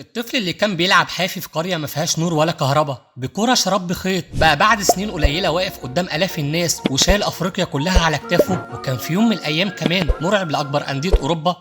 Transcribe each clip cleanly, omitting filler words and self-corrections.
الطفل اللي كان بيلعب حافي في قرية ما فيهاش نور ولا كهرباء بكرة شراب بخيط، بقى بعد سنين قليلة واقف قدام آلاف الناس وشايل أفريقيا كلها على كتافه، وكان في يوم من الأيام كمان مرعب لأكبر أندية أوروبا.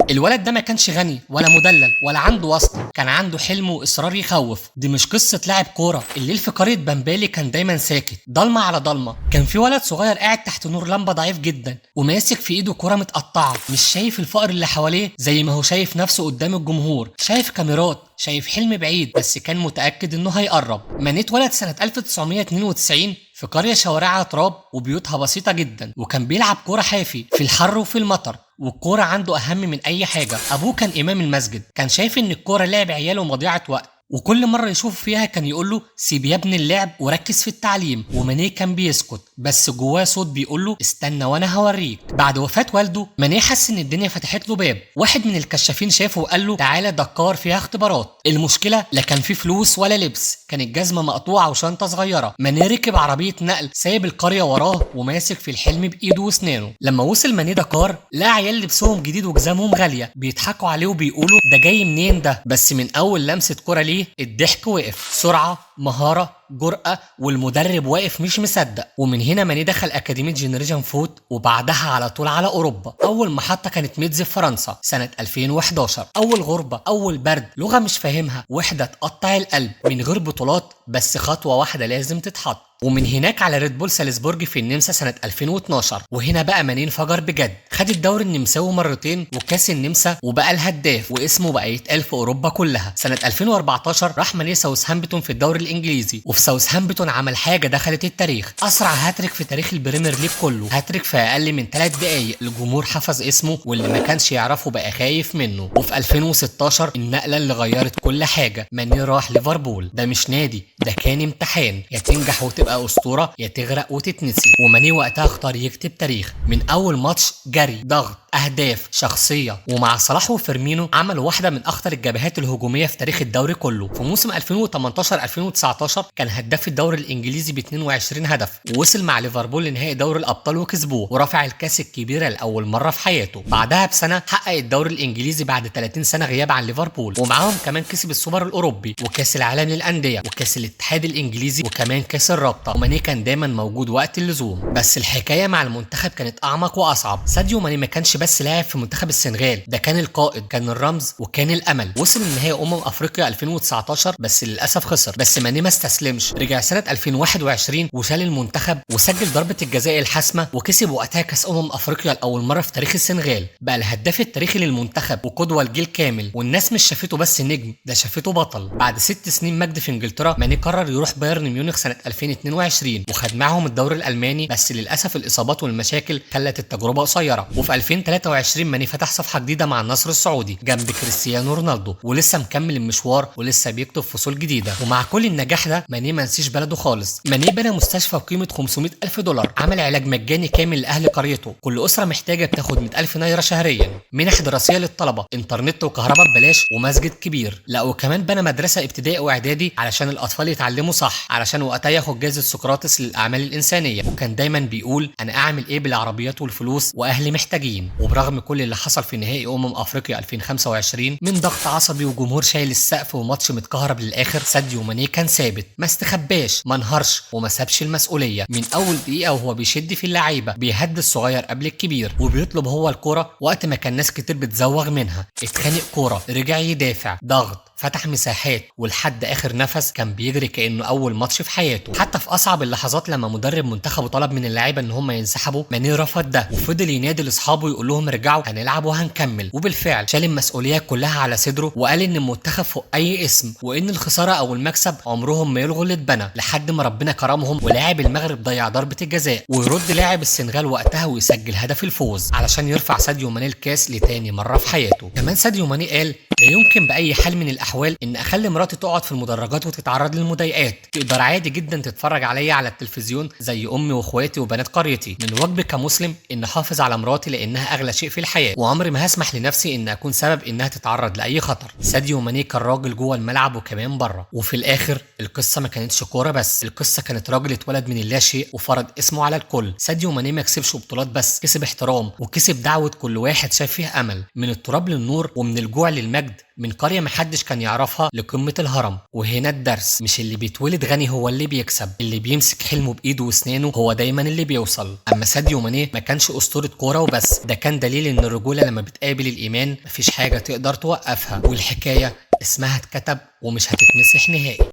الولد ده ما كانش غني ولا مدلل ولا عنده واسطة، كان عنده حلم وإصرار يخوف. دي مش قصة لاعب كورة. الليل في قرية بامبالي كان دايما ساكت، ضلمة على ضلمة. كان في ولد صغير قاعد تحت نور لمبة ضعيف جدا وماسك في ايده كورة متقطعة، مش شايف الفقر اللي حواليه زي ما هو شايف نفسه قدام الجمهور، شايف كاميرات، شايف حلم بعيد، بس كان متأكد انه هيقرب. ماني اتولد سنة 1992 في قرية شوارعها تراب وبيوتها بسيطة جدا، وكان بيلعب كورة حافي في الحر وفي المطر، والكورة عنده أهم من أي حاجة. أبوه كان إمام المسجد، كان شايف إن الكورة لعب عياله ومضيعة وقت، وكل مرة يشوف فيها كان يقول له سيب يا ابن اللعب وركز في التعليم، وماني كان بيسكت، بس جواه صوت بيقول له استنى وانا هوريك. بعد وفاة والده ماني حس ان الدنيا فتحت له باب. واحد من الكشافين شافه وقال له تعالى دكار فيها اختبارات. المشكلة لا كان في فلوس ولا لبس، كان الجزمة مقطوعة وشنطة صغيرة. ماني ركب عربية نقل سايب القرية وراه وماسك في الحلم بإيده واسنانه. لما وصل ماني دكار لقى عيال لبسهم جديد وجزامهم غالية بيضحكوا عليه وبيقولوا ده جاي منين ده. بس من أول لمسة كرة ليه الضحك وقف. سرعة، مهارة، جرأة، والمدرب واقف مش مصدق. ومن هنا ماني دخل أكاديمية جنريشن فوت، وبعدها على طول على أوروبا. أول محطة كانت ميتز في فرنسا سنة 2011. أول غربة، أول برد، لغة مش فاهمها، وحدة تقطع القلب، من غير بطولات، بس خطوة واحدة لازم تتحط. ومن هناك على ريد بول سالزبورج في النمسا سنة 2012، وهنا بقى ماني انفجر بجد. خد الدوري النمساوي مرتين وكاس النمسا، وبقى الهداف واسمه بقى يتقال في أوروبا كلها. سنة 2014 راح ماني ساوثهامبتون في الدوري الإنجليزي، وفي ساوثهامبتون عمل حاجة دخلت التاريخ، أسرع هاتريك في تاريخ البريمير ليج كله، هاتريك في أقل من 3 دقايق. الجمهور حفظ اسمه واللي ما كانش يعرفه بقى خايف منه. وفي 2016 النقلة اللي غيرت كل حاجة، ماني راح ليفربول. ده مش نادي، ده كان امتحان، يا تنجح وتبقى أسطورة يا تغرق وتتنسي. وماني وقتها اختار يكتب تاريخ. من أول ماتش جري، ضغط، أهداف، شخصية، ومع صلاح وفيرمينو عمل واحدة من أخطر الجبهات الهجومية في تاريخ الدوري كله. في موسم 2018-2019 كان هداف الدوري الإنجليزي ب 22 هدف، ووصل مع ليفربول لنهائي دوري الأبطال وكسبوه، ورفع الكاس الكبيرة لأول مرة في حياته. بعدها بسنة حقق الدوري الإنجليزي بعد 30 سنة غياب عن ليفربول، ومعاهم كمان كسب السوبر الأوروبي وكاس العالم للأندية وكاس الاتحاد الإنجليزي وكمان كاس الرابطة. وماني كان دايما موجود وقت اللزوم. بس الحكاية مع المنتخب كانت أعمق وأصعب. ساديو ماني ما كانش بس لاعب في منتخب السنغال، ده كان القائد، كان الرمز، وكان الامل. وصل لنهائي افريقيا 2019 بس للاسف خسر. بس ماني ما استسلمش، رجع سنة 2021 وشال المنتخب وسجل ضربه الجزاء الحاسمة، وكسب وقتها كاس افريقيا لاول مرة في تاريخ السنغال. بقى الهداف التاريخي للمنتخب وقدوه لجيل كامل، والناس مش شافته بس نجم، ده شافته بطل. بعد 6 سنين مجد في انجلترا، ماني قرر يروح بايرن ميونخ سنة 2022 وخد معاهم الدوري الالماني، بس للاسف الاصابات والمشاكل خلت التجربة قصيرة. وفي 2023 ماني فتح صفحة جديدة مع النصر السعودي جنب كريستيانو رونالدو، ولسه مكمل المشوار ولسه بيكتب فصول جديدة. ومع كل النجاح ده ماني ما نسيش بلده خالص. ماني بنى مستشفى بقيمة 500 ألف دولار، عمل علاج مجاني كامل لأهل قريته، كل أسرة محتاجة بتاخد 100 ألف نيرة شهريا، منح دراسية للطلبة، انترنت وكهرباء ببلاش، ومسجد كبير. لا وكمان بنى مدرسة ابتدائي واعدادي علشان الأطفال يتعلموا صح، علشان وقتها ياخد جائزة سقراطس للأعمال الإنسانية. وكان دايما بيقول أنا أعمل إيه بالعربيات والفلوس وأهلي محتاجين. وبرغم كل اللي حصل في نهائي افريقيا 2025 من ضغط عصبي وجمهور شايل السقف وماتش متكهرب للاخر، ساديو ماني كان ثابت، ما استخباش، ما انهارش، وما سابش المسؤولية. من اول دقيقة وهو بيشد في اللعيبة، بيهدي الصغير قبل الكبير، وبيطلب هو الكرة وقت ما كان ناس كتير بتزوغ منها. اتخانق كورة، رجع يدافع، ضغط، فتح مساحات، ولحد اخر نفس كان بيجري كانه اول ماتش في حياته. حتى في اصعب اللحظات لما مدرب منتخبه طلب من اللعيبة ان هم ينسحبوا، ماني رفض ده وفضل ينادي لاصحابه يقول لهم ارجعوا هنلعب وهنكمل. وبالفعل شال المسؤولية كلها على صدره، وقال ان المنتخب فوق اي اسم، وان الخسارة او المكسب عمرهم ما يلغوا اللي اتبنى، لحد ما ربنا كرمهم ولاعب المغرب ضيع ضربه الجزاء، ويرد لاعب السنغال وقتها ويسجل هدف الفوز علشان يرفع ساديو ماني الكاس لتاني مرة في حياته. كمان ساديو ماني قال لا يمكن باي حال من الاحوال ان اخلي مراتي تقعد في المدرجات وتتعرض للمضايقات، تقدر عادي جدا تتفرج عليا على التلفزيون زي امي واخواتي وبنات قريتي. من واجبي كمسلم ان احافظ على مراتي لانها اغلى شيء في الحياة، وعمري ما هسمح لنفسي ان اكون سبب انها تتعرض لاي خطر. ساديو ماني كان راجل جوه الملعب وكمان بره. وفي الاخر القصة ما كانتش كورة بس، القصة كانت راجل اتولد من اللا شيء وفرض اسمه على الكل. ساديو ماني ما كسبش بطولات بس، كسب احترام وكسب دعوه كل واحد شاف فيه امل. من التراب للنور ومن الجوع للمجد، المجد، من قرية محدش كان يعرفها لقمة الهرم. وهنا الدرس، مش اللي بيتولد غني هو اللي بيكسب، اللي بيمسك حلمه بإيده واسنانه هو دايما اللي بيوصل. أما ساديو ماني ما كانش أسطورة كورة وبس، ده كان دليل إن الرجولة لما بتقابل الإيمان مفيش حاجة تقدر توقفها، والحكاية اسمها اتكتب ومش هتتمسح نهائي.